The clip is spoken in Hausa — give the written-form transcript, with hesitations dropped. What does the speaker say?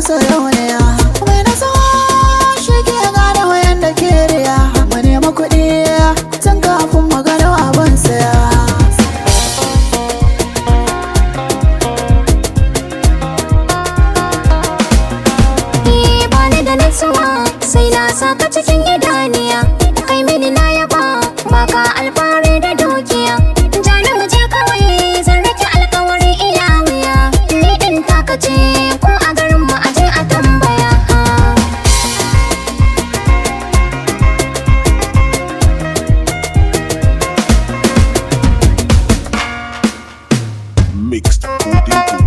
Sarauniya. Mai nasuwa shi ke gane wayan da ke riya. Mu nema kuɗi tun kafin mu gano abin saya. Ni bani da nutsuwa sai na saka cikin idaniya. Kai mini na yaba baka alfahari da dukiya. Jani mu je kawai, zan rike alkawari iya wuya. Ni din taka ce ko a garin mu aje a tambaya. Mixed Golden.